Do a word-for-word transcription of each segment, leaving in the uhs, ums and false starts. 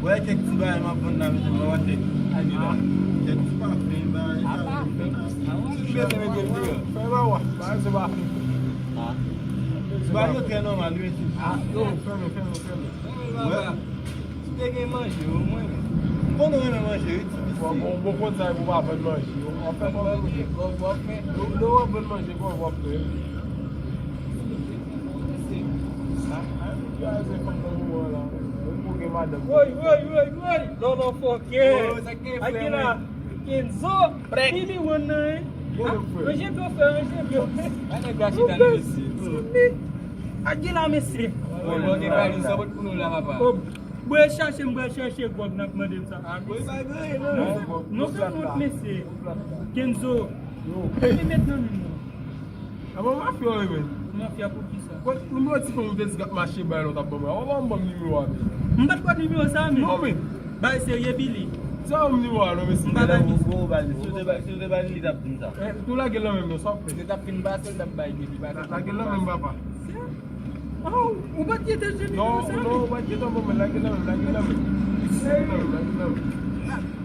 Wè kèk ti bagay m ap vann la, mesye, mwen wate. Kèk ti pafen, bagay sa yo. Fè ba wa, bagay se pafen. Ti bagay yo trè nòmal, wi, mesye. Yo, fèmen, fèmen, fèmen. Wè. Si te gen manje, omwen, men. M konnen w renmen manje, wi, ti mesye. Bon, bon, bon, konn sa, pou pa vann manje. Anfen, bon, manje, kòb w ap fè. Lè w ap vann manje, kòb w ap fè. Woy, woy, woy, woy. Non, non, fòkè. Akila, Kenzo, Bibi One nan, hein. Ranje byo, frè, ranje byo. Akila, mesye. Mwen chache, m pral chache gwòg n ap mande m sa. Non, non, fè wont, mesye. Kenzo. Li met nan men nou. A bon, mafya w ye, men. Mafya pou ki sa? Kot nimewo ti fanm ou te di k ap mache bay lòt ap ban mwen? Ou pa ban m nimewo a, men. M pa t ba w nimewo sa, men. Non, men. Bay serye, Billy. Sa ban m nimewo a, non, mesye. M pa bay mesye. Si w te bay, si w te bay li, li t ap di m sa. Eh, tou lage l nan men m, non, sa w ap fè? Se t ap fin pase, l t ap bay Billy, pase. Lage l nan men m, papa. Oh, ou pa t gentan jwenn nimewo sa? Non, non, ou pa t gentan ban mwen, lage l nan men m, lage l nan men m. Lage l nan men m, lage l nan men m.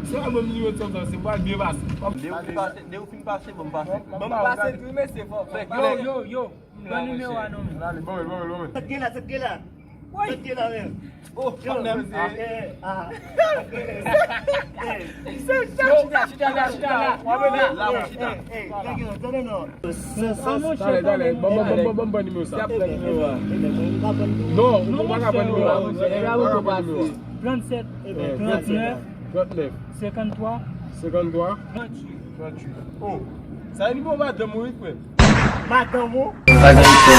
Se pa ban m nimewo ti fanm sa, se pral byen pase. Lè ou fin pase, lè ou fin pase, ban m pase. Ban m pase tou, mesye, fò, fò. Yo, yo, yo. Ban nimewo a non, men. Allez, bon, bon, bon. Sa t gen la, sa t gen la. Woy. Sa t gen la, men. Oh, fòk nan, mesye. Eh, ah. Chita, chita la, chita la. Wè, la, chita. Eh, eh, tande non, tande non. Sa, sa, sa. Talè, talè. Bon, bon, bon, bon, bon, bon nimewo sa. Non, ou pa ka pran nimewo a. Tranntsèt, trannèf, senkanntwa, senkanntwa, tranntuit. Oh, sa e nimewo madanm ou, wi, frè. Madanm ou? Sa gen fè.